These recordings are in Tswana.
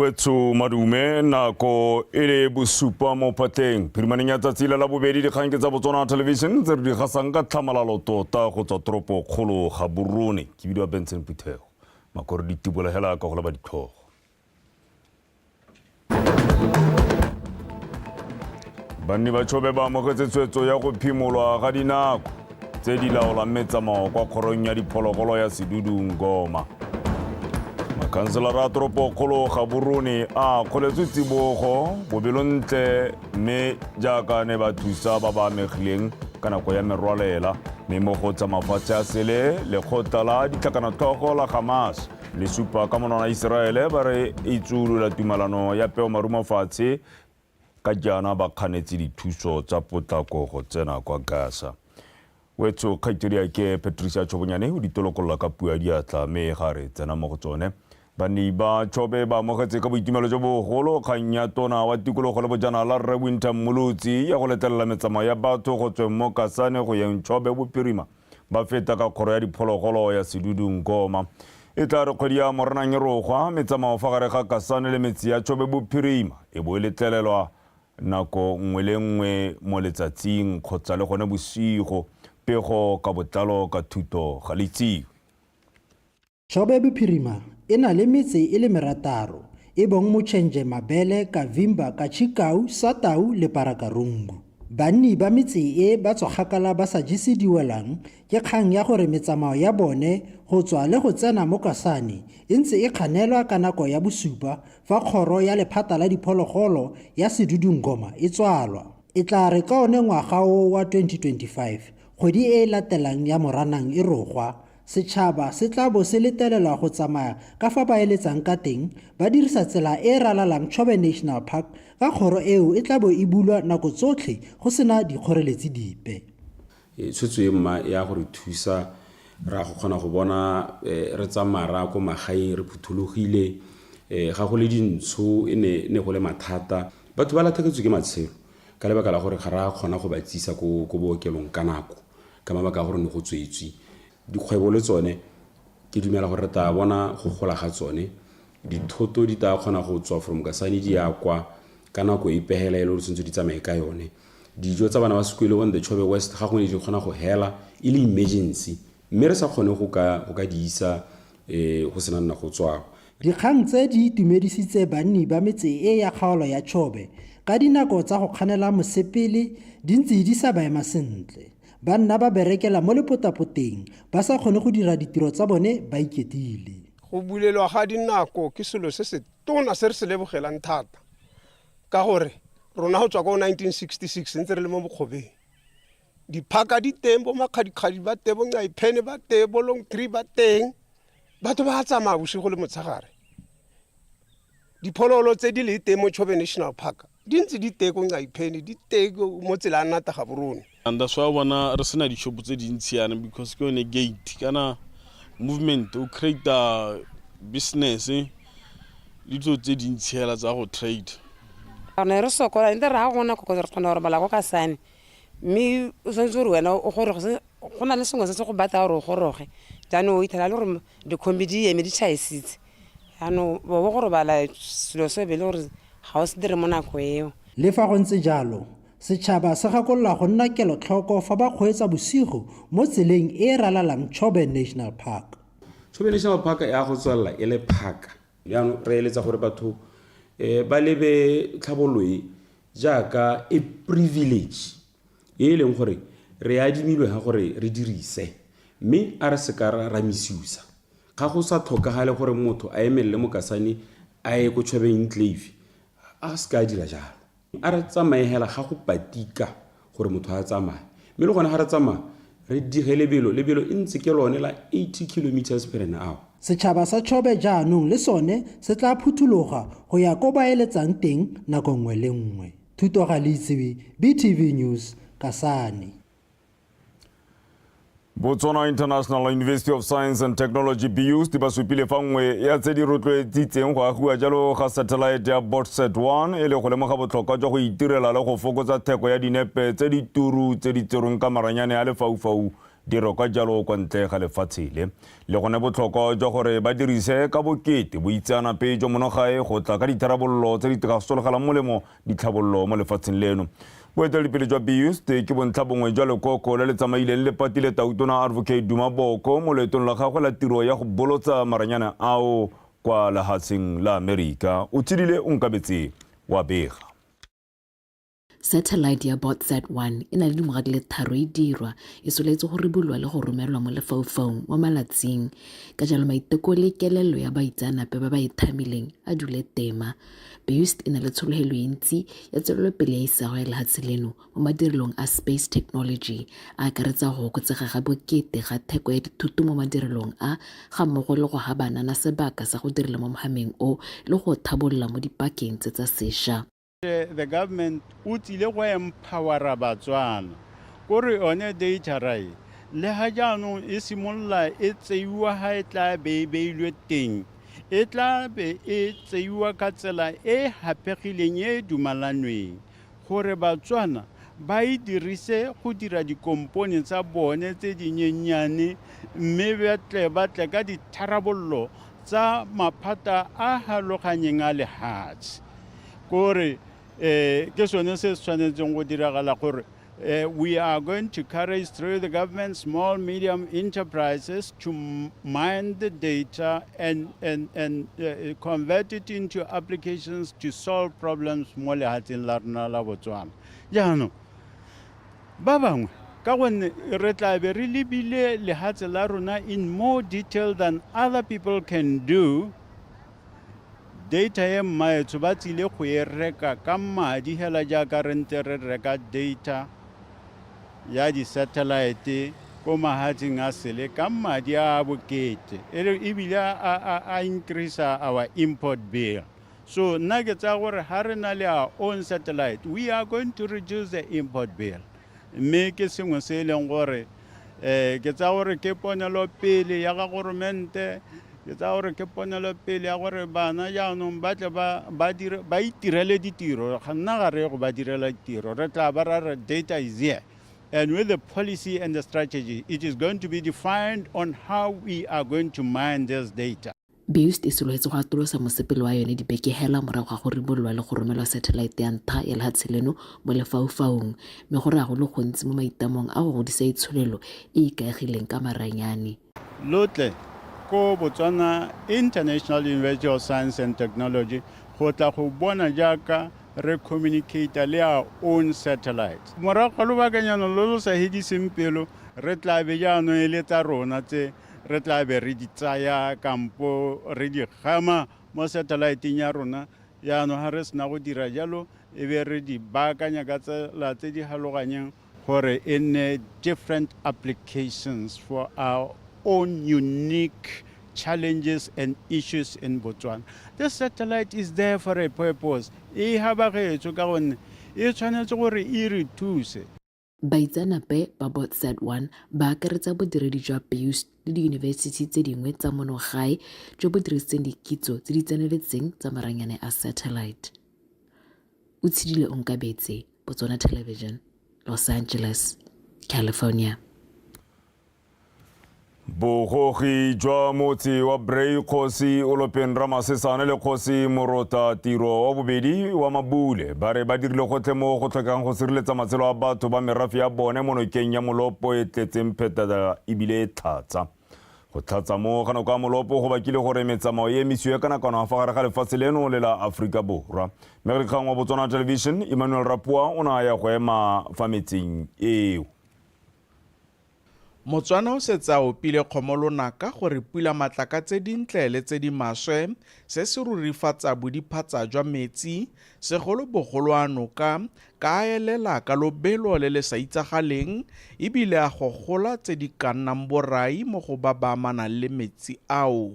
Wetso madume nako e le bosupa mo phatleng phirimaneng ya tsatsi la labobedi dikgang ke tsa Botswana Television tse re di gasang ka tlhamalalo tota go tswa toropo kgolo Gaborone. Ke bidiwa Benson Phuthego Makore di tibola hela ka go leba ditlhogo. Banni ba Chobe ba amogetse tshwetso ya go phimolwa ga dinako tse di laolang metsamao kwa kgorong ya diphologolo ya Sedudu Ngoma. Makhanselara a toropokgolo Gaborone a kgoletswe tsibogo bobelontle mme jaaka ne ba thusa ba ba amegileng ka nako ya merwalela. Mme mo go tsa mafatshe a sele, lekgotla la ditlhakanatlhogo la Hamas le supa ka monwana Iseraele ba re e tsuolola tumalano ya peo marumo fatshe ka jaana ba kganetse dithuso tsa potlako go tsena kwa Gaza. Wetsho kgaitsadiake Patricia Chobonyane o di tolokolola ka puo ya diatla mme ga re tsena mo go tsone. Banni ba Chobe ba amogetse ka boitumelo jo bogolo kgang ya tona wa tikologo le bojanala Rre Winter Mmolotsi ya go letlelela metsamao ya batho go tsweng mo Kasane go yeng Chobe Bophirima ba feta ka kgoro ya diphologolo ya Sedudu Nkoma. E tla re kgwedi ya Moranang e rogwa, metsamao fa gare ga Kasane le metse ya Chobe Bophirima e bo e letlelelwa nako nngwe le nngwe mo letsatsing kgotsa le gone bosigo. Pego ka botlalo ka thuto ga le itsiwe. Chobe Bophirima e na le metse e le merataro, e bong Muchenje, Mabele, Kavimba, Kachikau, Satau le Parakarungu. Banni ba metse e ba tswa kgakala ba sa jese diwelang ke kgang ya gore metsamao ya bone go tswa le go tsena mo Kasane e ntse e kganelwa ka nako ya bosupa fa kgoro ya lephata la diphologolo ya Sedudu-Ngoma e tswalwa. E tla re ka one ngwaga o wa 2025, kgwedi e e latelang ya Moranang e rogwa, setšhaba se tla bo se letelelwa go tsamaya ka fa ba eletsang ka teng ba dirisa tsela e e ralalang Chobe National Park ka kgoro eo e tla bo e bulwa nako tsotlhe go sena dikgoreletsi dipe. Tshwetso e mma ya go re thusa ra go kgona go bona re tsamaya ra ko magaeng re phuthologile ga go le dintsho e ne go le mathata. Batho ba latlhegetswe ke matshelo ka lebaka la gore ga ra kgona go ba tsisa ko bookelong ka nako ka mabaka a gore ne go tswetswe. Dikgwebo le tsone ke dumela gore re tla bona go gola ga tsone. Dithoto di tla kgona go tswa from Kasane di ya kwa ka nako e pehela e le gore tshwanetse di tsamaye ka yone. Dijo tsa bana ba sekolo on the Chobe West ga gongwe di kgona go hela e le emergency mme re sa kgone go ka go ka di isa um go sena nna go tswalwa. Dikgang tse di itumedisitse banni ba metse e ya kgaolo ya Chobe ka dinako tsa go kganela mosepele di ntse di sa ba ema sentle. Ba nna ba berekela mo lepotapoteng ba sa kgone go dira ditiro tsa bone ba iketile. Go bulelwa ga dinako ke selo se se tona se re se lebogelang thata ka gore rona go tswa ko 1966 ntse re le mo bokgobeng. Diphaka di teng, bo makgadikgadi ba teng, bo nqaiphene ba teng, bo long tree ba teng. Batho ba tsamaya bosigo le motshegare. Diphologolo tse di le teng mo Chobe National Park di ntse di teng ko Nqaiphene, di teng mo tsela ya Nata Gaborone. And that's why o bona re sena di-shop tse dintsi yana because ke yone gate kana movement o create business le dilo tse dintsi hela tsa go trade. Ne re sokola nte re ga gona koko re kgona go robala ko Kasane mme o tshwanetse gore wena o goroge go na le sengwe se se go batla gore o goroge jaanong o itlhela le gore dikhombi di eme di tšhaisitse jaanong bo bo go robala selo se be le gore ga o se dire mo nako eo. Le fa go ntse jalo, setšhaba se gakolola go nna kelotlhoko fa ba kgweetsa bosigo mo tseleng e e ralalang Chobe National Park. Chobe National Park ya go tswelela e le park. Jaanong re eletsa gore batho ba lebe tlhabololo e jaaka a privilege e e leng gore re adimilwe ga gore re dirise mme a re se ka ra misusa. Ga go sa tlhokagale gore motho a emelele mo Kasane a ye ko Chobe Enclave, a se ka a dira jalo. A re tsamaye hela ga go patika gore motho a tsamaye. Mme le gone ga re tsamaya re dige lebelo, lebelo e ntse ke lone la 80 kilometers per an hour. Setšhaba sa Chobe jaanong le sone se tla phuthologa go ya ko ba eletsang teng nako nngwe le nngwe. Thuto Galeitsewe, BTV News, Kasane. Botswana International University of Science and Technology BIUST ba supile fa nngwe ya tse di rotloetsitseng go agiwa jalo ga satellite ya Botsat 1 e le go lemoga botlhokwa jwa go itirela le go fokotsa theko ya dinepe tse di turu tse di tserweng ka maranyane a lefaufau. di rekwa jalo kwa ntle ga lefatshe le. Le gone botlhokwa jwa gore ba dirise ka bokete boitseanape jwa monogae go tla ka ditharabololo tse di ka sologelang molemo ditlhabololo mo lefatsheng leno. Boeteledipele jwa BIUST ke bontlha bongwe jwa lekoko le le tsamaileng le patile Tautona Advocate Duma Boko mo loetong la gagwe la tiro ya go bolotsa maranyane ao kwa lehatsheng la Amerika. O tshedile o nkabetse wa bega. Satellite ya BotSat 1 e na le dingwaga di le tharo e dirwa, e soletse go ribolwa le go romelwa mo lefaufaung mo malatsing. Ka jalo maiteko le kelello ya baitseanape ba ba e thamileng a dule tema. BIUST e na le tshologelo e ntsi ya tswelelopele ya isago ya lehatshe leno mo madirelong a space technology, a akaretsa go okotsega ga bokete ga theko ya dithoto mo madirelong a, ga mmogo le go ha banana sebaka sa go direla mo mohameng o le go thabolola mo dipakeng tse tsa sesha. The government o tsile go empowera Batswana kore yone data ra e le ga jaanong e simolola e tseiwa ga e tla be e beilwe teng e tla be e tseiwa ka tsela e haphegileng e e dumalanweng gore Batswana ba e dirise go dira dikompone tsa bone tse dinyenyane mme ba tle ka ditharabololo tsa maphata a haloganyeng a lehatshe. Kore ke sone se se tshwanetseng go diragala gore we are going to encourage through the government small medium enterprises to mine the data and convert it into applications to solve problems mo lehatsheng la rona la Botswana. Jaanong ba bangwe ka gonne re tla be re lebile lehatshe la rona in more detail than other people can do. Data e mmaetsho ba tsile go e reka ka madi hela jaaka re ntse re reka data ya di-satellite ko mahatsheng a sele ka madi a bokete ebile a increase our import bill. So nna ke tsaya gore ha re na le our own satellite, we are going to reduce the import bill. Mme ke sengwe se e leng gore ke tsaya gore ke ponelopele ya ga goromente, ke tsaya gore ke ponelopele ya gore bana jaanong ba tle ba itirele ditiro. Ga nna ga re go ba direla ditiro, re tla ba ra re data is here. And with the policy and the strategy, it is going to be defined on how we are going to mine this data. BIUST e solofetse go atolosa mosepele wa yone dibeke hela morago ga go ribololwa le go romelwa satellite ya ntlha ya lehatshe leno mo lefaufaung, mme go raya go le gontsi mo maitamong a go godisa itsholelo e e ikaegileng ka maranyane. Lotle ko Botswana International University of Science and Technology go tla go bona jaaka re communicate le our own satellite. Morago ga lobakanyana lo lo sa hediseng pelo re tla be jaanong e le tsa rona tse re tla be re di tsaya kampo re di gama mo satelliteng ya rona. Jaanong ga re sena go dira jalo e be re di baakanya ka tsela tse di haloganyeng gore e nne different applications for our own unique challenges and issues in Botswana. The satellite is there for a purpose. E habagetswe ka gonne e tshwanetse gore e re thuse. Baitseanape ba BotSat 1 ba akaretsa bodiredi jwa BIUST le diyunibesithi tse dingwe tsa mono gae jo bo dirisitseng dikitso tse di tseneletseng tsa maranyane a satellite. O tshedile Onkabetse, Botswana Television, Los Angeles, California. Bogogi jwa motse wa Bray kgosi Olopeng Ramasesane le kgosi Morota Tiro wa bobedi wa Mabule ba re ba dirile gotlhe mo go tlhokang go sireletsa matshelo a batho ba merafe ya bone mo nokeng ya Molopo e tletseng phetela ebile e tlhatsa. Go tlhatsa mo ga noka ya Molopo go bakile gore metsamao e emisiwe ka nakwana fa gare ga lefatshe leno le la Aforika Borwa. Mmegadikgang wa Botswana Television Emmanuel Rapua o ne a ya go ema fa metseng eo. Motswana o setse a opile kgomo lonaka gore pula matlaka tse dintle le tse di maswe se se rurifatsa bodiphatsa jwa metsi segolobogolo a noka ka a elela ka lobelo le le sa itsagaleng ebile a gogola tse di ka nnang borai mo go ba ba amanang le metsi ao.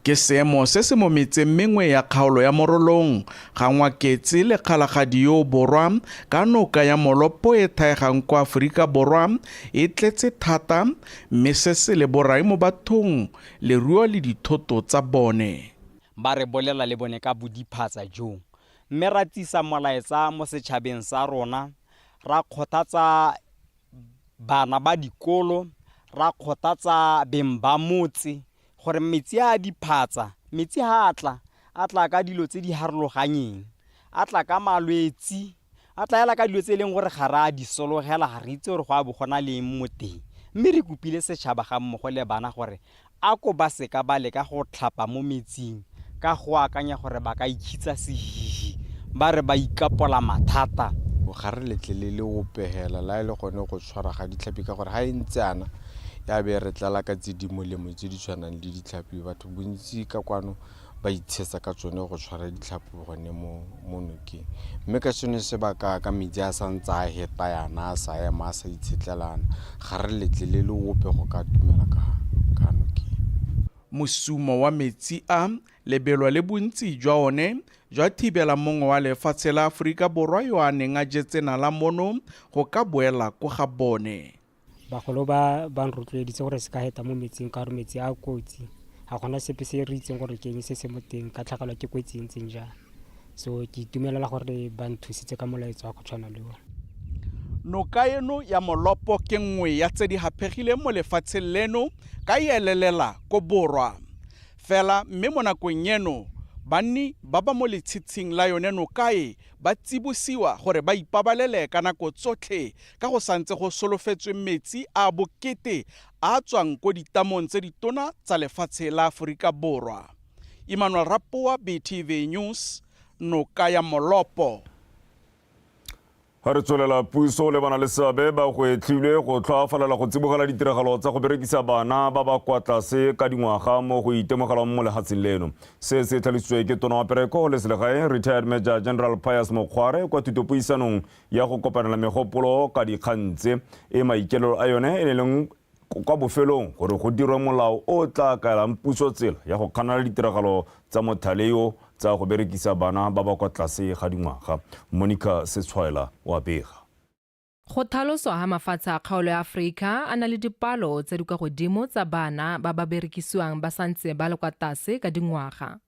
Ke seemo se se mo metseng mengwe ya kgaolo ya Morolong, ga Ngwaketse le Kgalagadi yo Borwa ka noka ya Molopo e thaegang kwa Aforika Borwa e tletse thata mme se se le borai mo bathong, leruo le dithoto tsa bone. Ba re bolela le bone ka bodiphatsa jo mme ra tsisa molaetsa mo setšhabeng sa rona, ra kgothatsa bana ba dikolo, Ra kgothatsa beng ba motse gore metsi a diphatsa, metsi ha a tla, a tla ka dilo tse di harologanyeng, a tla ka malwetsi, a tla hela ka dilo tse e leng gore ga re a di sologela, ga re itse gore go a bo go na le eng mo teng. Mme re kopile setšhaba ga mmogo le bana gore a ko ba seka ba leka go tlhapa mo metsing ka go akanya gore ba ka ikhitsa sehihi ba re ba ikapola mathata. Ga re letlelele ope hela la e le gone go tshwara ga ditlhapi ka gore ga e ntse yana ya be re tlala ka tse di molemo tse di tshwanang le ditlhapi. Batho bontsi ka kwano ba itshetsa ka tsone go tshwara ditlhapi gone mo mo nokeng. Mme ka sone sebaka ka metsi a santse a heta yana a sa ema a sa itshetlelana ga re letlelele ope go ka atumela ka ka nokeng. Mosumo wa metsi a, lebelo le bontsi jwa one jwa thibela mongwe wa lefatshe la Aforika Borwa yo a neng a jetse nala mono go ka boela ko ga bone. Bagolo ba ba nrotloeditse gore se ka heta mo metsing ka gore metsi a kotsi, ga gona sepe se re itseng gore ke eng se se mo teng, ka tlhagelwa ke kotsi e ntseng jang. So ke itumelela gore ba nthusitse ka molaetsa wa go tshwana le o. Noka eno ya Molopo ke nngwe ya tse di haphegileng mo lefatsheng leno ka e elelela ko borwa. Fela mme mo nakong eno banni ba ba mo letshitshing la yone noka e ba tsibosiwa gore ba ipabalele ka nako tsotlhe ka go santse go solofetswe metsi a a bokete a a tswang ko ditamong tse ditona tsa lefatshe la Aforika Borwa. Emmanuel Rapoa, BTV News, Noka ya Molopo. Ga re tswelela puso le bana le seabe ba gwetlhilwe go tlhoafalela go tsibogela ditiragalo tsa go berekisa bana ba ba kwa tlase ka dingwaga mo go itemogelwang mo lehatsheng leno. Se se tlhalositswe ke tona wa pereko le selegae Retired Major General Pius Mokgware kwa thutopuisanong ya go kopanela megopolo ka dikgang tse e maikelelo a yone e ne leng kwa bofelong gore go dirwe molao o o tla kaelang puso tsela ya go kganela ditiragalo tsa mothale yo tsa go berekisa bana ba ba kwa tlase ga dingwaga. Monica Setshwaela o a bega. Go thaloswa ha mafatshe a kgaolo ya Afrika a na le dipalo tse di kwa godimo tsa bana ba ba berekisiwang ba santse ba le kwa tlase ka dingwaga.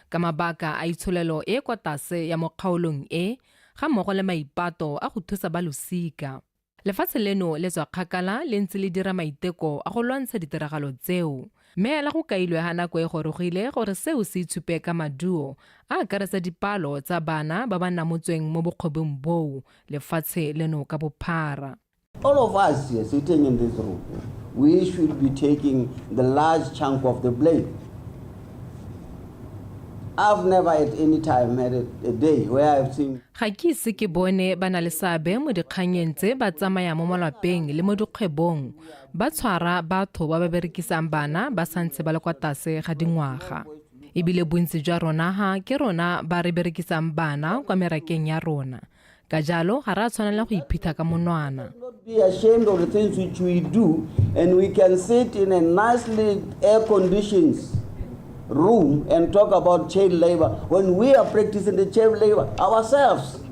Ka mabaka a itsholelo e e kwa tlase ya mo kgaolong e, ga mmogo le maipato a go thusa ba losika. Lefatshe leno le tswa kgakala le ntse le dira maiteko a go lwantsha ditiragalo tseo. Mme hela go kailwe ha nako e gorogile gore seo se itshupe ka maduo, a akaretsa dipalo tsa bana ba ba namotsweng mo bokgobeng boo lefatshe leno ka bophara. All of us here sitting in this room, we should be taking the large chunk of the blame. I've never at any time had a, a day where I've seen Ga ke ise ke bone ba na le seabe mo dikgannyeng tse ba tsamaya mo malwapeng le mo dikgwebong ba tshwara batho ba ba berekisang bana ba santse ba le kwa tlase ga dingwaga. E bile bontsi jwa rona ha ke rona ba re berekisang bana kwa merakeng ya rona. Ka jalo ga re a tshwanela go iphitha ka monwana. Be ashamed of the things which we do and we can sit in a nicely air conditioned room and talk about child labor when we are practicing the child labor ourselves.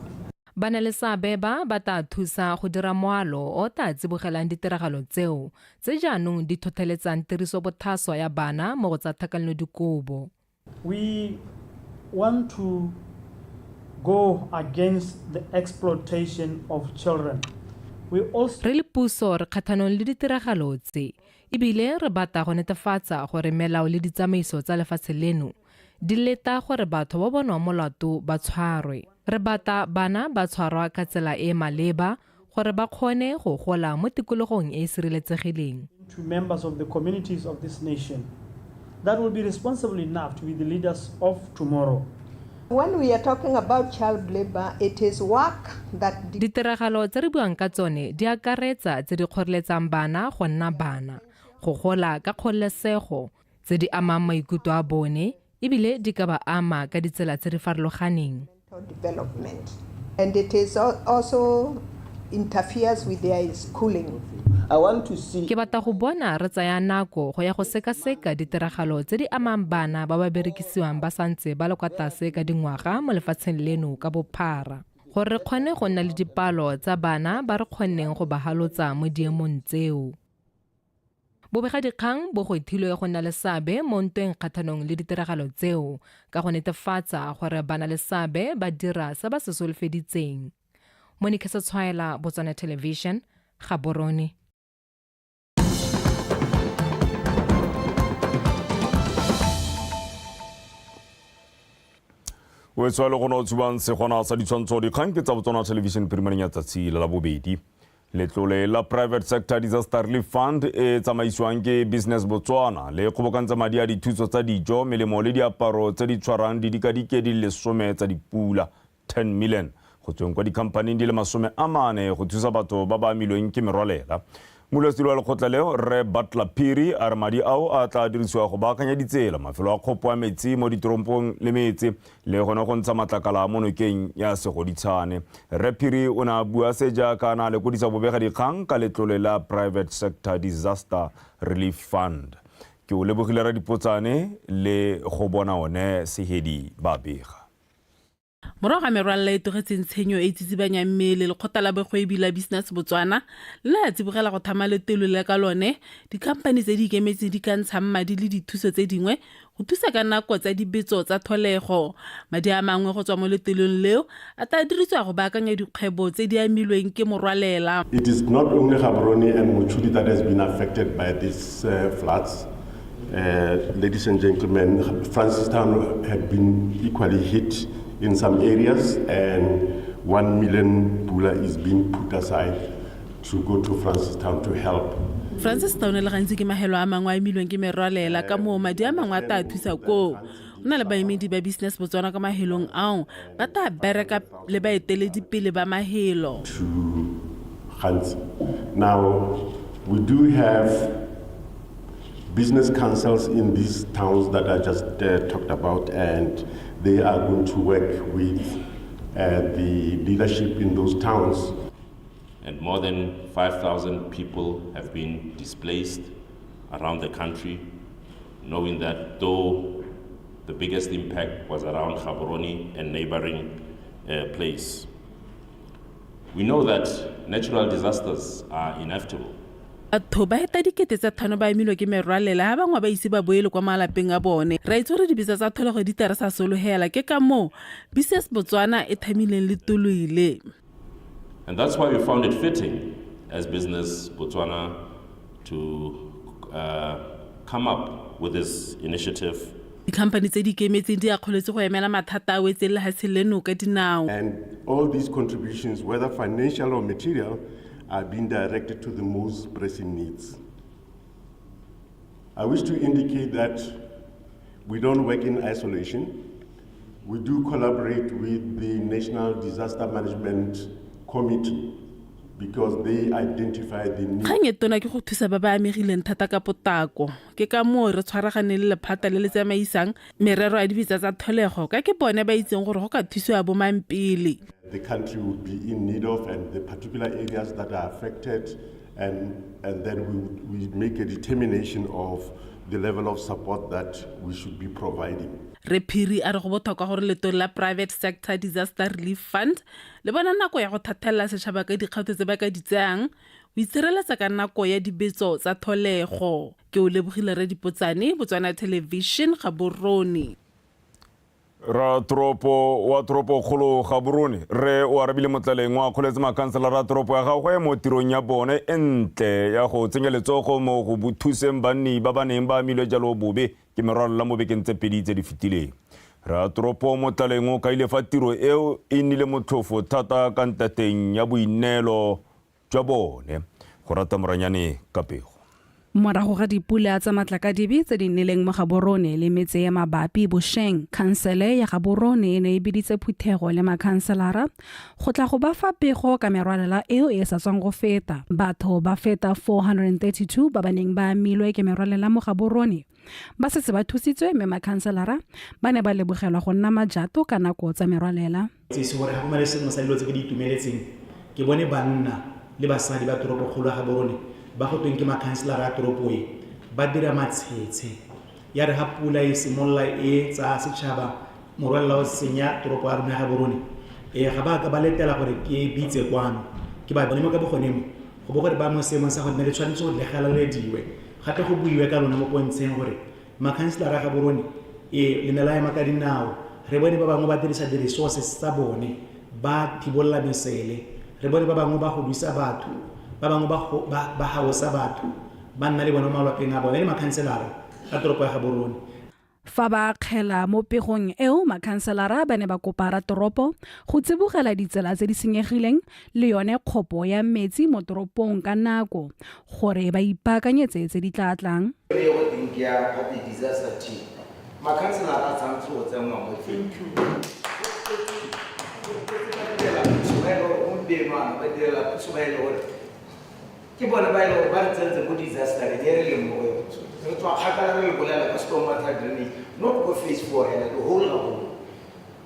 Ba na le seabe ba ba tla thusa go dira moalo o tla tsibogelang ditiragalo tseo tse jaanong di thotheletsang tiriso bothaswa ya bana mo go tsa tlhakanelodikobo. We want to go against the exploitation of children. We also Re le puso re kgathanong le ditiragalo tse e bile re bata go netefatsa gore melao le ditsamaiso tsa lefatshe leno di leta gore batho ba bonwang molato ba tshwarwe. Re bata bana ba tshwarwa ka tsela e e maleba gore ba kgone go gola mo tikologong e e sireletsegileng. To members of the communities of this nation that will be responsible enough to be the leaders of tomorrow. When we are talking about child labor, it is work that. Ditiragalo tse re buang ka tsone di akaretsa tse di kgoreletsang bana go nna bana, go gola ka kgololesego, tse di amang maikutlo a bone e bile di ka ba ama ka ditsela tse di farologaneng. Development and it is also interferes with their schooling. I want to see. Ke batla go bona re tsaya nako go ya go sekaseka ditiragalo tse di amang bana ba ba berekisiwang ba santse ba le kwa tlase ka dingwaga mo lefatsheng leno ka bophara, gore re kgone go nna le dipalo tsa bana ba re kgonneng go ba halotsa mo diemong tseo. Bobegadikgang bo gwethilwe go nna le seabe mo ntweng kgathanong le ditiragalo tseo ka go netefatsa gore banaleseabe ba dira se ba se solofeditseng. Monica Setshwaela, Botswana Television, Gaborone. O tswa le gona o tshubang segona sa ditshwantsho dikgang ke tsa Botswana Television phirimaneng ya tsatsi la Labobedi. Letlole la Private Sector Disaster Relief Fund e tsamaisiwang ke Business Botswana le kgobokantsa madi a dithuso tsa dijo, melemo le diaparo tse di tshwarang didikadike di le 10 tsa dipula, 10 million, go tsweng kwa dikhamphaning di le 40 go thusa batho ba ba amilweng ke merwalela. Modulasetilo wa lekgotla leo, Rre Butler Phiri, a re madi ao a tla dirisiwa go baakanya ditsela, mafelo a kgopo a metsi mo ditorompong le metse, le gone go ntsha matlakala mo nokeng ya Segoditshane. Rre Phiri o ne a bua se jaaka a ne a lekodisa bobegadikgang ka letlole la Private Sector Disaster Relief Fund. Ke o lebogile Radipotsane le go bona one Sehedi ba bega. Morago ga merwalela e togetseng tshenyo e e tsitsibanyang mmele, lekgotla la bogwebi la Business Botswana le ne la tsibogela go thama letelo le ka lone dikhamphani tse di ikemetseng di ka ntshang madi le dithuso tse dingwe go thusa ka nako tsa dibetso tsa tlholego. Madi a mangwe go tswa mo letelong leo a tla dirisiwa go baakanya dikgwebo tse di amilweng ke morwalela. It is not only Gaborone and Mochudi that has been affected by these floods. Ladies and gentlemen, Francistown had been equally hit in some areas, and 1 million pula is being put aside to go to Francistown to help. Francistown le gantsi ke mahelo a mangwe a emilweng ke merwalela, ka moo madi a mangwe a tla thusa koo. Go na le baemedi ba Business Botswana kwa mahelong ao, ba tla bereka le baeteledipele ba mahelo. To Gantsi. Now, we do have business councils in these towns that I just talked about, and they are going to work with the leadership in those towns. And more than 5,000 people have been displaced around the country, knowing that though the biggest impact was around Gaborone and neighboring place. We know that natural disasters are inevitable. Batho ba heta dikete tsa thano ba amilwe ke merwalela, ha bangwe ba ise ba boele kwa malapeng a bone. Re a itse gore dibetsa tsa tlholego di tla re sa sologela, ke ka moo Business Botswana e thamileng le toloile. And that's why we found it fitting as Business Botswana to come up with this initiative. Dikhamphani tse di ikemetseng di akgoletswe go emela mathata a wetseng lehatshe leno ka dinao. And all these contributions, whether financial or material, are being directed to the most pressing needs. I wish to indicate that we don't work in isolation. We do collaborate with the National Disaster Management Committee because they identify the need. Kgang e tona ke go thusa ba ba amegileng thata ka potako. Ke ka moo re tshwaraganeng le lephata le le tsamaisang merero ya dibetsa tsa tlholego ka ke bone ba itseng gore go ka thusiwa bomang pele. The country would be in need of and the particular areas that are affected, and then we make a determination of the level of support that we should be providing. Rre Phiri a re go botlhokwa gore letole la Private Sector Disaster Relief Fund le bona nako ya go thathelela setšhaba ka dikgato tse ba ka di tsayang go itshireletsa ka nako ya dibetso tsa tlholego. Ke o lebogile Rre Dipotsane, Botswana Television, Gaborone. Ratoropo wa toropokgolo Gaborone, Rre Oarabile Motlaleng o akgoletse makhanselara a toropo ya gagwe mo tirong ya bone e ntle ya go tsenya letsogo mo go thuseng banni ba ba neng ba amilwe jalo bobe ke merwalela mo bekeng tse pedi tse di fetileng. Ratoropo Motlaleng o kaile fa tiro eo e nnile motlhofo thata ka ntateng ya boineelo jwa bone. Go rata Moranyane ka pego. Morago ga dipula tsa matlakadibe tse di nnileng mo Gaborone le metse ya mabapi bosheng, khansele ya Gaborone e ne e biditse phuthego le makhanselara go tla go ba fa pego ka merwalela eo e sa tswang go feta. Batho ba feta 432 ba ba neng ba amilwe ke merwalela mo Gaborone ba setse ba thusitswe, mme makhanselara ba ne ba lebogelwa go nna majato ka nako tsa merwalela. Itsise gore ga go na le sengwe sa dilo tse ke di itumeletseng, ke bone banna le basadi ba toropokgolo ya Gaborone ba go tweng ke makhanselara a toropo e ba dira matshetshe. Ya re ga pula e simolola e tsaya setšhaba, morwalela o senya toropo ya rona ya Gaborone, ga ba ka ba letela gore ke bitse kwano, ke ba bone mo ka bogoneng mo, go bo gore ba mo seemong sa gore ne le tshwanetse gore le galalediwe, gape go buiwe ka lona mo pontsheng gore makhanselara a Gaborone e le ne la ema ka dinao. Re bone ba bangwe ba dirisa di-resources tsa bone ba thibolola mesele, re bone ba bangwe ba godisa batho, ba bangwe ba gaosa batho, ba nna le bone mo malwapeng a bone le makhanselara a toropo ya Gaborone. Fa ba akgela mo pegong eo, makhanselara ba ne ba kopa ratoropo go tsibogela ditsela tse di senyegileng le yone kgopo ya metsi mo toropong ka nako gore ba ipaakanyetse tse di tla tlang. E go teng ke ya the disaster team. Makhanselara a tshwanetse go tsenngwa mo teng. Gompieno ano ba direla puso ba e le gore ke bone ba e le gore ba re tsentse mo disastereng e re leng mo go yone. Re tswa kgakala re le bolela ka storm water drainage, not go phase 4 hela, the whole Gaborone.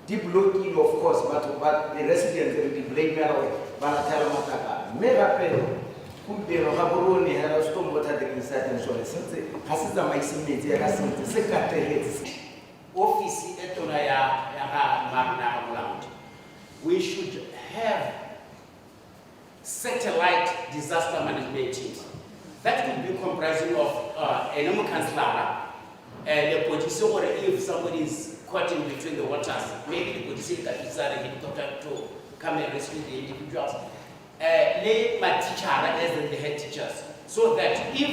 Di blockile, of course, batho ba the residents re di blamela gore ba latlhela matlakala. Mme gape gompieno Gaborone hela storm water drainage sa teng sone sentse ga se tsamaise metsi ya ka sentse se kategetse. Office e tona ya ya ga Marina ga Molaodi, we should have satellite disaster management teams that could be comprising of ene mokhanselara, lepodisi, gore if somebody is caught in between the waters, maybe lepodisi le ka bitsa the helicopter to come and rescue the individuals, le ma-teachera as in the head teachers, so that if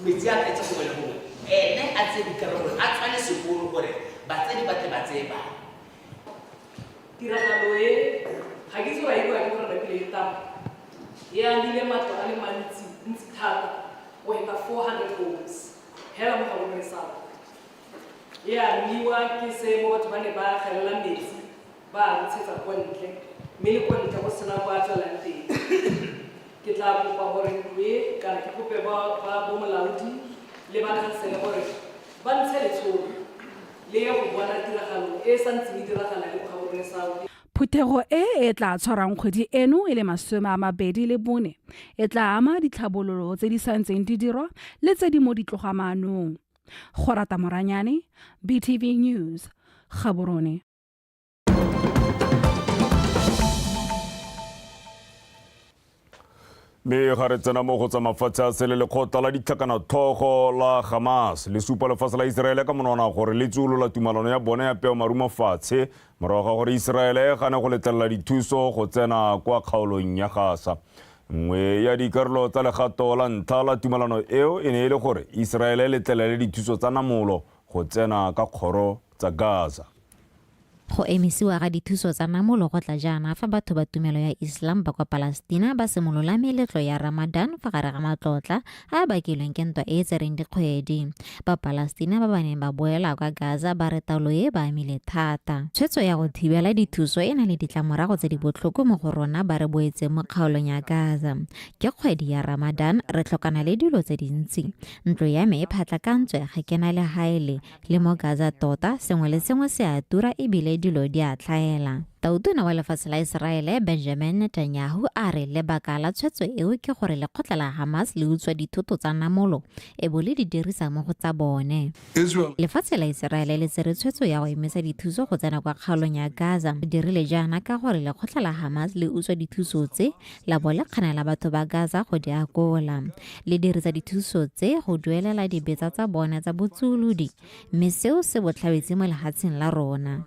metsi a tletse gongwe le gongwe, ene a tseye dikarolo, a tswale sekolo gore batsadi ba tle ba tseye bana. Tiragalo e ga ke itse gore a iwa ke gore napile e tama e amile matlo a le mantsi ntsi thata go heta 400 homes hela mo Gaborone South. E amiwa ke se mo batho ba ne ba gelela metsi ba a ntshetsa kwa ntle, mme le kwa ntle go sena kwa a tswelang teng. Ke tla kopa gore ntlo e kana ke kope ba bo molaodi le ba khansele gore ba ntshe letsholo le ye go bona tiragalo e e santseng e diragala le ko Gaborone South. Phuthego e e tla tshwarang kgwedi eno e le 24 e tla ama ditlhabololo tse di santseng di dirwa le tse di mo ditlogamaanong. Gorata Moranyane, BTV News, Gaborone. Mme ga re tsena mo go tsa mafatshe a sele, lekgotla la ditlhakanatlhogo la Hamas le supa lefatshe la Iseraele ka monwana gore le tsuolola tumalano ya bone ya peo marumo fatshe morago ga gore Iseraele e gane go letlelela dithuso go tsena kwa kgaolong ya Gaza. Nngwe ya dikarolo tsa legato la ntlha la tumalano eo e ne e le gore Iseraele e letlelele dithuso tsa namolo go tsena ka kgoro tsa Gaza. Go emisiwa ga dithuso tsa namolo go tla jaana fa batho ba tumelo ya Islam ba kwa Palestina ba simolola meletlo ya Ramadan fa gare ga matlotla a a bakilweng ke ntwa e e tsereng dikgwedi. Ba Palestina ba ba neng ba boela kwa Gaza ba re taolo e ba amile thata. Tshwetso ya go thibela dithuso e na le ditlamorago tse di botlhoko mo go rona ba re boetseng mo kgaolong ya Gaza. Ke kgwedi ya Ramadan, re tlhokana le dilo tse dintsi. Ntlo ya me e phatlakantswe, ga ke na legae le Le mo Gaza tota, sengwe le sengwe se a tura e bile dilo di a tlhaela. Tautona wa lefatshe la Iseraele Benjamin Netanyahu a re lebaka la tshwetso eo ke gore lekgotla la Hamas le utswa dithoto tsa namolo e bo le di dirisa mo go tsa bone. Lefatshe la Iseraele le tsere tshwetso ya go emisa dithuso go tsena kwa kgaolong ya Gaza. Le dirile jaana ka gore lekgotla la Hamas le utswa dithuso tse la bo le kganela batho ba Gaza go di akola. Le dirisa dithuso tse go duelela dibetsa tsa bone tsa botsuolodi, mme seo se botlhabetsi mo lehatsheng la rona.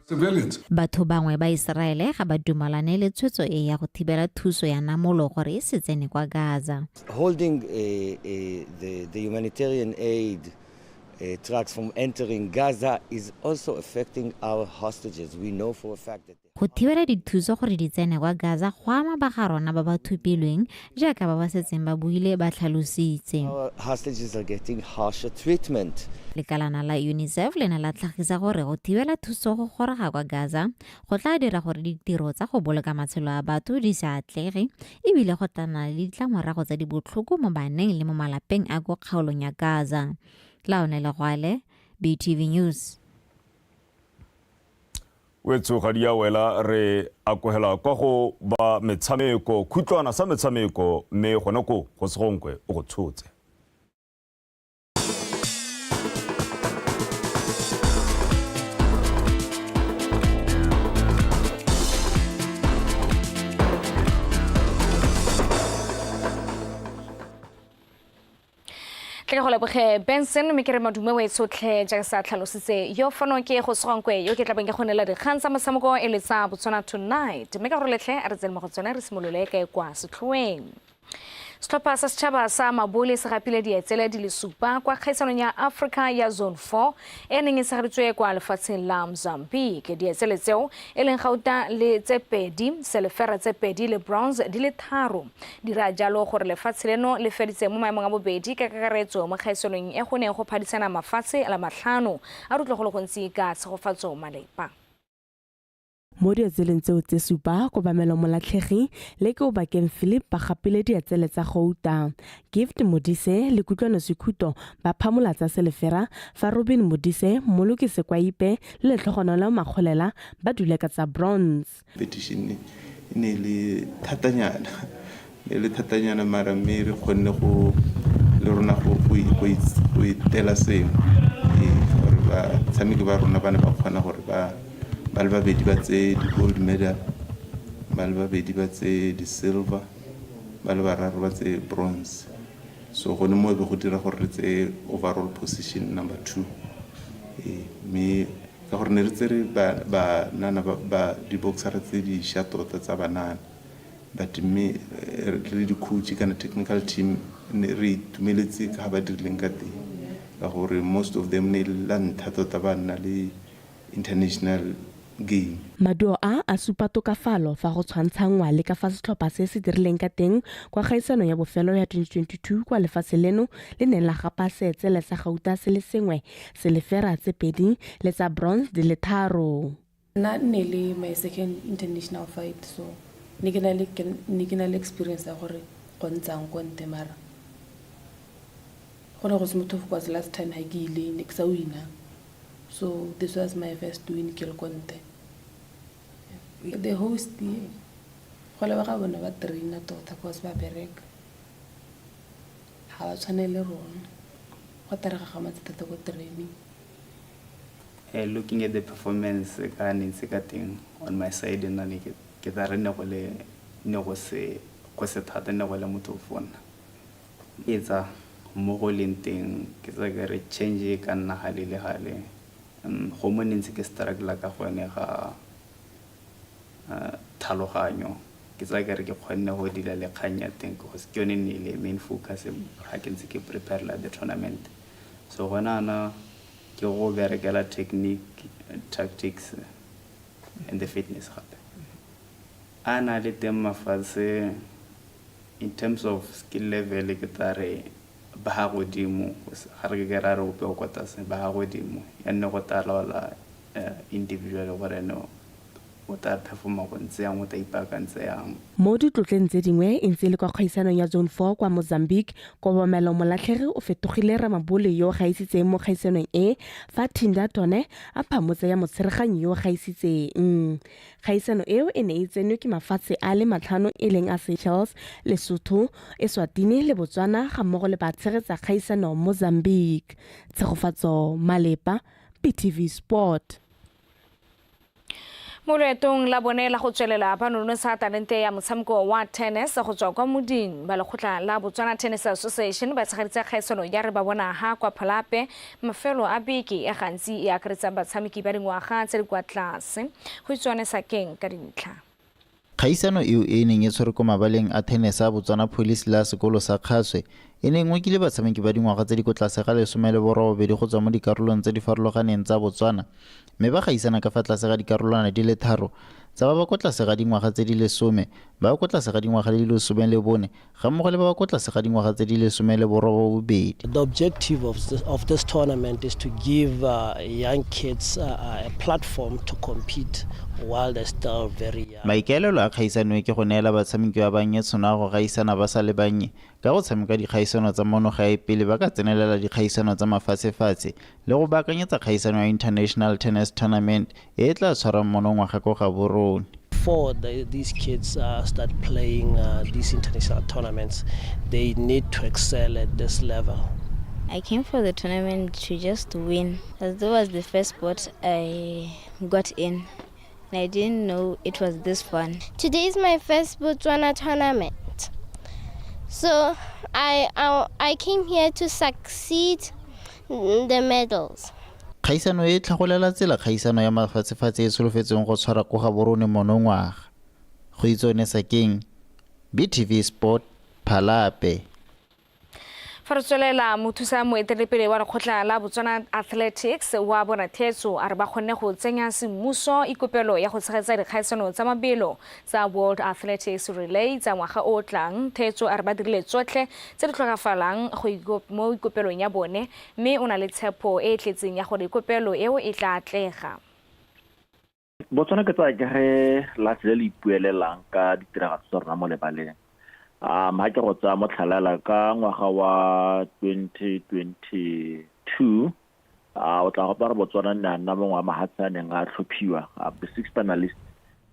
Batho bangwe ba Iseraele ga ba dumalane le tshwetso e ya go thibela thuso ya namolo gore e se tsene kwa Gaza. Holding the humanitarian aid trucks from entering Gaza is also affecting our hostages. We know for a fact that Go thibela dithuso gore di tsene kwa Gaza go ama ba ga rona ba ba thopilweng, jaaka ba ba setseng ba buile ba tlhalositse. Our hostages are getting harsher treatment. Lekalana la UNICEF le ne la tlhagisa gore go thibela thuso go goroga kwa Gaza go tla dira gore ditiro tsa go boloka matshelo a batho di se atlege ebile go tla nna le ditlamorago tse di botlhoko mo baneng le mo malapeng a ko kgaolong ya Gaza. Laone Legwale, BTV News. Wetsho ga di a wela, re akogela kwa go ba metshameko, khutlwana sa metshameko, mme gone ko go segonkwe o go tshotse. Tle ke go leboge Benson, mme ke re madume o e tshotlhe jaaka sa tlhalositse yo fano ke go segonkwe yo ke tlabeng ke go neela dikgang tsa motshameko e le tsa Botswana Tonight, mme ka gore letlhe a re tsene mo go tsone, re simolole ka e kwa setlhoeng. Setlhopha sa setšhaba sa Mabole se gapile dietsele di le supa kwa kgaisanong ya Africa ya Zone 4 e neng e tshegeditswe kwa lefatsheng la Mozambique. Dietsele tseo e leng gauta le tse pedi, selefera tse pedi le bronze di le tharo. Di raya jalo gore lefatshe leno le feditse mo maemong a bobedi ka kakaretso mo kgaisanong e go neng go phadisana mafatshe a le matlhano. A re utlwe go le gontsi ka Tshegofatso Malepa. Mo dietseleng tseo tse supa, Kobamelo Molatlhegi le Keobakeng Philip ba gapile dietsele tsa gouta. Gift Modise le Kutlwano Sekhuto ba phamola tsa selefera, fa Robin Modise, Mmoloki Sekwaipe le Letlhogonolo Makgolela ba dule ka tsa bronze. Competition e ne e le thatanyana, ne e le thatanyana mara mme re kgonne go le rona go go itela sengwe gore batshameki ba rona ba ne ba kgona gore ba ba le babedi ba tseye di-gold medal, ba le babedi ba tseye di-silver, ba le bararo ba tseye bronze. So gone mo e be go dira gore re tseye overall position number 2. Mme ka gore ne re tsere banana ba di-boxera tse dišwa tota tsa banana, but mme re le di-coach kana technical team ne re itumeletse ka ga ba dirileng ka teng, ka gore most of them ne la ntlha tota ba nna le international game. Maduo a a supa tokafalo fa go tshwantshanngwa le ka fa setlhopha se se dirileng ka teng kwa kgaisanong ya bofelo ya 2022 kwa lefatshe leno le neng la gapa seetsele sa gauta se le sengwe, selefera tse pedi le tsa bronze di le tharo. Nna ne le my second international fight, so ne ke na le experience ya gore go ntsang ko nte, mara go ne go se motlhofo cause last time ha ke ile ne ke sa wina. So this was my first win ke le ko nte. The host go lebega bone ba traina tota cause ba bereka, ga ba tshwane le rona, go tare gagamatse thata ko training. Looking at the performance ka ne ntse ka teng on my side, nna ne ke tla re ne go le ne go se go se thata, ne go le motlhofo nna etsa mo go leng teng. Ke tsa ke re change e ka nna gale le gale. Go mo ne ntse ke struggle ka gone ga tlhaloganyo, ke tsaya ke re ke kgonne go dila le kgang ya teng because ke yone ne le main focus ga ke ntse ke preparela the tournament. So gona ana ke go berekela technique, tactics and the fitness gape a na le teng mafatshe. In terms of skill level, ke tla re ba ga godimo, ga re ke ra re ope o kwa tlase, ba ga godimo. Ya nne go tla laola individual gore ene o tla performa go ntse yang, o tla ipaakantse yang. Mo ditlotleng tse dingwe e ntse e le kwa kgaisanong ya Zone 4 kwa Mozambique, Kobamelo Molatlhegi o fetogile ramabole yo o gaisitseng mo kgaisanong e, fa Thinda Tone a phamotse ya motshereganyi yo o gaisitseng. Kgaisano eo e ne e tsenwe ke mafatshe a le matlhano e leng a Seychelles, Lesotho, Eswatini le Botswana ga mmogo le batshegetsa kgaisano Mozambique. Tshegofatso Malepa, BTV Sport. Mo loetong la bone la go tswelela ba nonotsha talente ya motshameko wa tennis go tswa kwa moding, ba lekgotla la Botswana Tennis Association ba tshegeditse kgaisano ya re ba bona ha kwa Phalape mafelo a beke e gantsi e akaretsang batshameki ba dingwaga tse di kwa tlase. Go itswane sakeng ka dintlha. Kgaisano eo e neng e tshwerwe ko mabaleng a tennis a Botswana Police le a sekolo sa Kgaswe e ne e ngokile batshameki ba dingwaga tse di ko tlase ga 18 go tswa mo dikarolong tse di farologaneng tsa Botswana, mme ba gaisana ka fa tlase ga dikarolwana di le tharo tsa ba ba ko tlase ga dingwaga tse di 10, ba ba ko tlase ga dingwaga di le 14 ga mmogo le ba ba ko tlase ga dingwaga tse di 18. The objective of this tournament is to give young kids a platform to compete while they're still very young. Maikaelelo a kgaisano e ke go neela batshameki ba bannye tšhono ya go gaisana ba sa le bannye ka go tshameka dikgaisano tsa mono gae pele ba ka tsenelela dikgaisano tsa mafatshefatshe le go baakanyetsa kgaisano ya International Tennis Tournament e e tla tshwarwang monongwaga ko Gaborone. Before these kids start playing these international tournaments, they need to excel at this level. I came for the tournament to just win, as that was the first sport I got in. And I didn't know it was this fun. Today is my first Botswana tournament. So I came here to succeed the medals. Kgaisano e tlhagolela tsela kgaisano ya mafatshefatshe e solofetsweng go tshwara ko Gaborone monongwaga. Go itsone sakeng, BTV Sport. Phalape. Fa re tswelela, mothusa moeteledipele wa lekgotla la Botswana Athletics wa bona Thetso a re ba kgonne go tsenya semmuso ikopelo ya go tshegetsa dikgaisano tsa mabelo tsa World Athletics Relay tsa ngwaga o o tlang. Thetso a re ba dirile tsotlhe tse di tlhokafalang go mo ikopelong ya bone, mme o na le tshepo e e tletseng ya gore ikopelo eo e tla atlega. Botswana ke tsaya ke ge lefatshe le le ipuelelang ka ditiragatso tsa rona mo lebaleng. Ha ke go tsaya motlhalela ka ngwaga wa 2022, o tla gopola gore Botswana nne a nna mongwe wa mahatshe a neng a tlhophiwa, the six finalists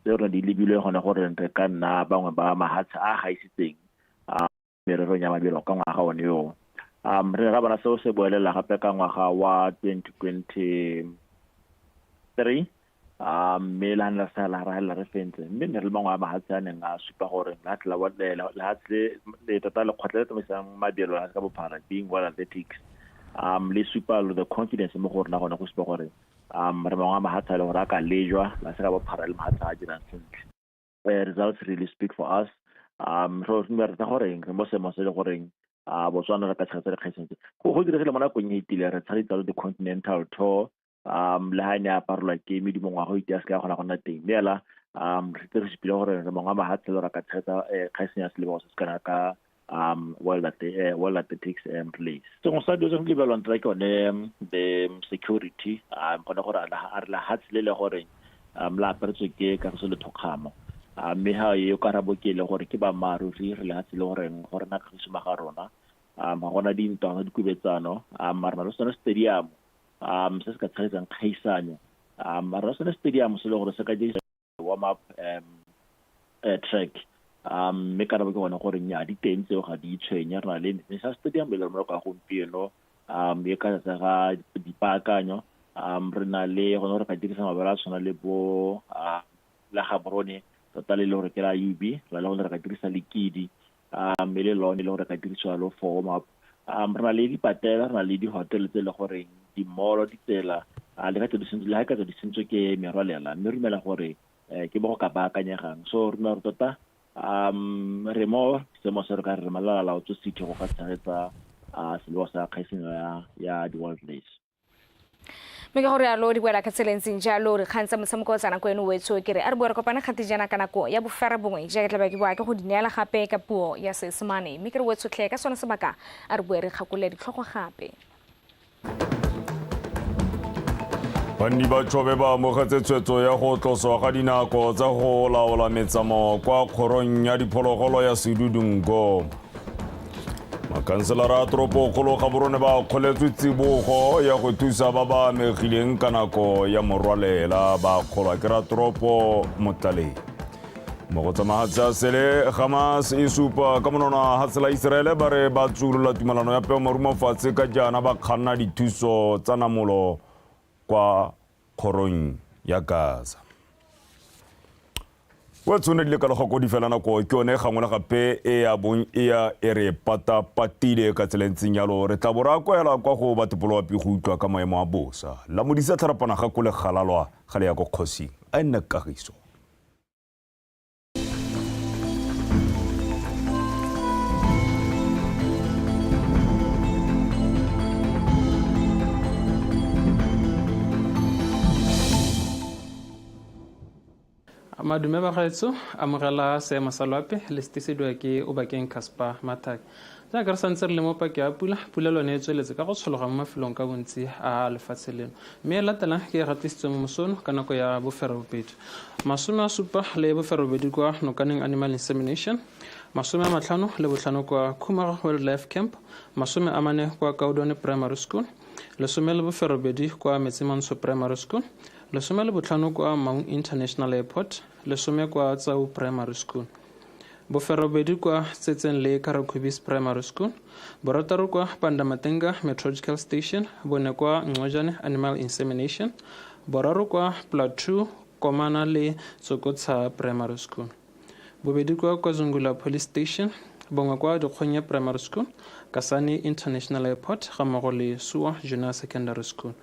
tse rone di lebilwe gone gore re ka nna bangwe ba mahatshe a gaisitseng mererong ya mabelo ka ngwaga one yoo. Re ne ra bona seo se boelela gape ka ngwaga wa 2023, mme le ne re sala ra helela re fentse, mme ne re le mangwe a mahatshe a neng a supa gore lehatshe le tota lekgotla le tsamaisang mabelo la ka bophara, being World Athletics, le supa the confidence mo go rona gone go supa gore re mangwe a mahatshe a le gore a ka lejwa la se ka bophara le mahatshe a dirang sentle. Results really speak for us. So re rata goreng re mo seemong se le goreng Botswana re ka tshegetsa dikgaisano tse. Go diregile mo nakong e itileng re tshegetsa the Continental Tour, le ha e ne a aparelwa ke medumo ngwaga o ite a se ka kgona go nna teng, mme ela re tse re supile gore re mangwe a mahatshe le re ka tshegetsa kgaisano ya selebogo se se kana ka World Athletics Relays. Sengwe sa dilo tse di lebelelwang thata ke yone the security, gone gore a re lehatshe le le gore la aparetswe ke kagiso le thokgamo, mme ha e karabo ke le gore ke bammaaruri re lehatshe le goreng go rena kagiso mo ga rona, ga gona dintwa, ga dikubetsano, re na le sone stadium se se ka tshegetsang kgaisanyo, re na le sone stadium se le gore se ka dirisa warm up track, mme karabo ke gone gore nnyaa, di teng tseo, ga di itshwenye. Re na le National Stadium e le mo ka gompieno, e ka tsa ga dipaakanyo, re na le gone gore ka dirisa mabala a tshwana le bo la Gaborone tota le le gore ke la UB, re na le gone re ka dirisa Lekidi, e le lone le gore ka dirisiwa lo for warm up. Re na le dipatela, re na le di-hotel tse e le goreng di-mall, ditsela le ka le ha ka tswa di sentswe ke merwalela, mme re dumela gore ke bo go ka baakanyegang. So re dumela gore tota re mo seemo se re ka re malala laotso city go ka tshegetsa selebo sa kgaisano ya di-World Relays. Mme ka gore yalo di boela ka tsela e ntseng jalo dikgang tsa motshameko tsa nako eno wetsho, ke re a re boe re kopane kgante jaana ka nako ya 9:30, jaaka tla be ke boa ke go di neela gape ka puo ya Seesemane. Mme ke re wetshotlhe ka sone sebaka a re boe re kgakole ditlhogo gape. Banni ba Chobe ba amogetse tshwetso ya go tloswa ga dinako tsa go laola metsamao kwa kgorong ya diphologolo ya Sedudu-Ngoma. Makhanselara a toropokgolo Gaborone ba kgoletswe tsibogo ya go thusa ba ba amegileng ka nako ya morwalela, ba kgolwa ke ratoropo Motlaleng. Mo go tsa mahatshe a sele, Hamas e supa ka monona hatshe la Iseraele ba re ba tsuolola tumalano ya peomarumo fatshe ka jaana ba kganna dithuso tsa namolo kwa kgorong ya Gaza. Wa tshwane dile ka legoko di fela nako ke yone gangwe le gape e ya bong e ya e re patapatile ka tsela e ntseng jalo. Re tla bo re akoela kwa go ba tepoloapi go utlwa ka maemo a bosa. La modisa tlharapana ga ko le galalwa ga le ya ko kgosing. A e nne kagiso. Madume bagaetsho, amogela seemo sa loapi le setisediwa ke Obakeng Casper Mathaka. Jaaka re santse re le mo pake ya pula, pula lone e tsweletse ka go tshologa mo mafelong ka bontsi a lefatshe leno. Mme e latelang ke e gatisitswe mo mosono ka nako ya 8:30. 78 kwa Nokaneng Animal Insemination, 55 kwa Khumaga Wildlife Camp, 40 kwa Kaudwane Primary School, 18 kwa Metsimantsho Primary School, 15 kwa Maun International Airport, 10 kwa Tsau Primary School, 82 kwa Tsetseng le Karakubis Primary School, 6 kwa Pandamatenga Meteorological Station, 4 kwa Ngqojane Animal Insemination, 3 kwa Plateau Komana le Tsokotsha Primary School, 2 kwa Kwazungula Police Station, Bongwe kwa Dikgonye Primary School, Kasane International Airport ga mmogo le Sua Junior Secondary School.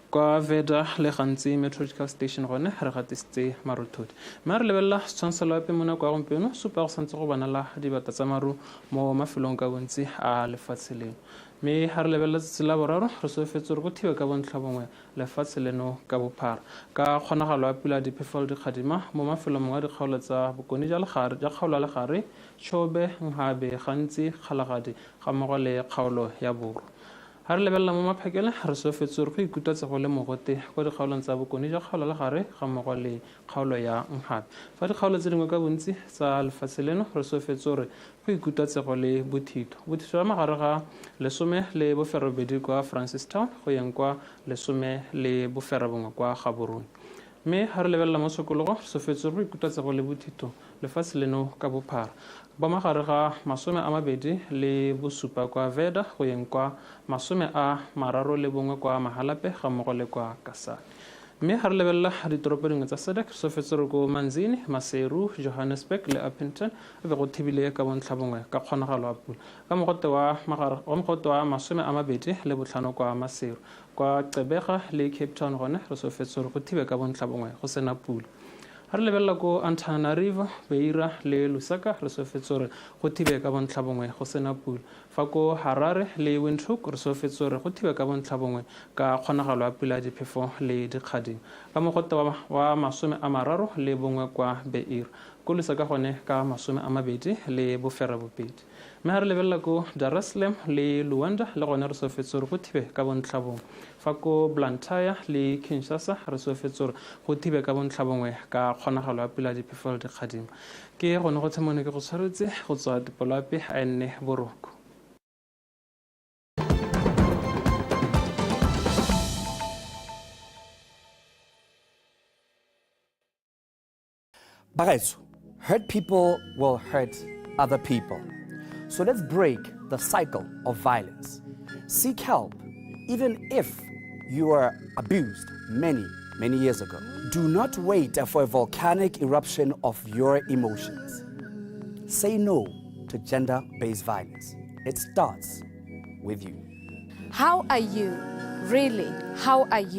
Kwa Veda le gantsi Meteorological Station gone re gatisitse marothodi. Mme a re lebelela setshwantsho sa loapi mo nako ya gompieno supa go santse go bonala dibata tsa maru mo mafelong ka bontsi a lefatshe leno. Mme ha re lebelela tsatsi la boraro re solofetse gore go thibe ka bontlha bongwe lefatshe leno ka bophara. Ka kgonagalo ya pula diphefo le dikgadima mo mafelong mangwe a dikgaolo tsa bokone jwa legare jwa kgaolo ya legare, Chobe, Nhabe, Gantsi, Kgalagadi ga mmogo le kgaolo ya borwa. Ha re lebelela mo maphakela, re solofetse gore go ikutlwatse go le mogote kwa dikgaolong tsa bokone jwa kgaolo ya legare ga mmogo le kgaolo ya Nhabe. Fa dikgaolo tse dingwe ka bontsi tsa lefatshe leno, re solofetse gore go ikutlwatse go le bothitho. Bothitho jwa magare ga 18 kwa Francistown go yeng kwa 19 kwa Gaborone. Mme ha re lebelela mo tshokologo, re solofetse gore go ikutlwatse go le bothitho lefatshe leno ka bophara. Ba magare ga 27 kwa Veda go yeng kwa 31 kwa Mahalape ga mmogo le kwa Kasane. Mme ha re lebelela ditoropo dingwe tsa SADC, re solofetse gore ko Manzini, Maseru, Johannesburg le Upington be go thibile ka bontlha bongwe ka kgonagalo ya pula. Ka mogote wa magare wa mogote wa 25 kwa Maseru. Kwa Gqeberha le Cape Town gone re solofetse gore go thibe ka bontlha bongwe go sena pula. Ha re lebelela ko Antananarivo, Beira le Lusaka re solofetse gore go thibe ka bontlha bongwe go sena pula. Fa ko Harare le Windhoek re solofetse gore go thibe ka bontlha bongwe ka kgonagalo ya pula ya diphefo le dikgadima. Ka mogote wa 31 kwa Beira. Ko Lusaka gone ka 28. Mme ha re lebelela ko Dar es Salaam le Luanda le gone re solofetse gore go thibe ka bontlha bongwe. Fa ko Blantyre le Kinshasa re solofetse gore go thibe ka bontlha bongwe ka kgonagalo ya pula ya diphefo le dikgadima. Ke gone go tshemone ke go tshwaretse go tswa Dipoloape a nne boroko. Bagaetsho, hurt people will hurt other people. So let's break the cycle of violence. Seek help, even if you were abused many, many years ago. Do not wait for a volcanic eruption of your emotions. Say no to gender-based violence. It starts with you. How are you? Really, how are you?